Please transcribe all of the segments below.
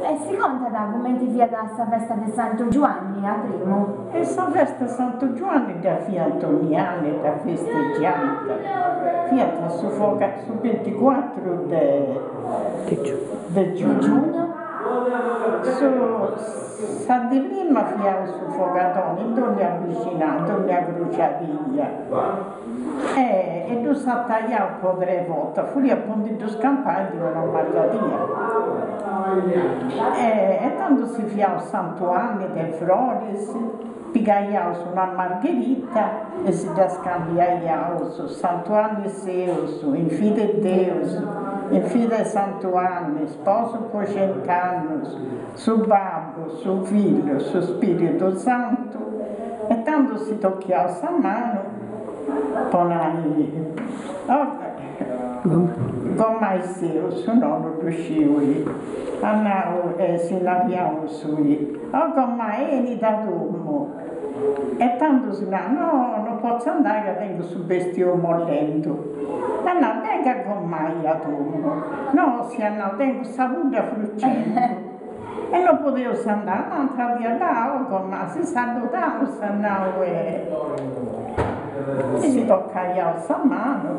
E si contat cumenti fiat sa festa de Santu Giuanni a primu? E sa festa 'e Santu Giuanni dda fiant ogni annu e dda festegiant. Fiat su su binticuatru de de giugnu. Su sa dì prima fiaus su fogadoni in dònnia bixinau, in dònnia cruciadilla. E e ddu sataiaus po tres bortas, furiat po ndi ddu scampai de una maladia. E e tando si fiaus Santu 'Anni de froris, pigaiaus una margherita e si dda scambiaiaus, Santu 'Anni seus, in fide 'e Deus, in fide 'e Santu 'Anni, sposu po cent'annus, su Babbu, su Fillu, su Spiritu Santu, e tando si tochiaus sa manu po nai, Gomai seus, no, no ddu sciu, at nau e si nariaus, oh gomai 'enit a domu, e tando si nau, no, no potzu andai ca tengu su bestiou mollendu, at nau, bengat gomai a domu, no, si at nau, tengu sa pudda frucendu E no podeus andai, un'antra dia oh gomai, si saludaus at nau e si tocaiaus sa manu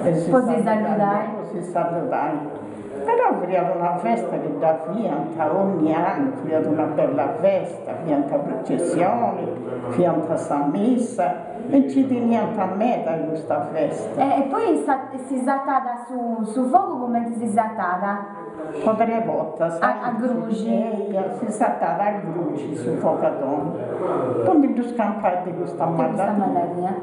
e si Po si saludai. Po si saludai. Però furiat una festa chi dda fiant ogni annu, furiat una bella festa, fiant processionis, fiant sa missa e nci teniant meda custa festa. E poi si satada su su fogu cumenti si satada? Po tres bortas. A gruxi. Eia, si satada a gruxi su fogadoni, po ndi ddu scampai de custa maladia.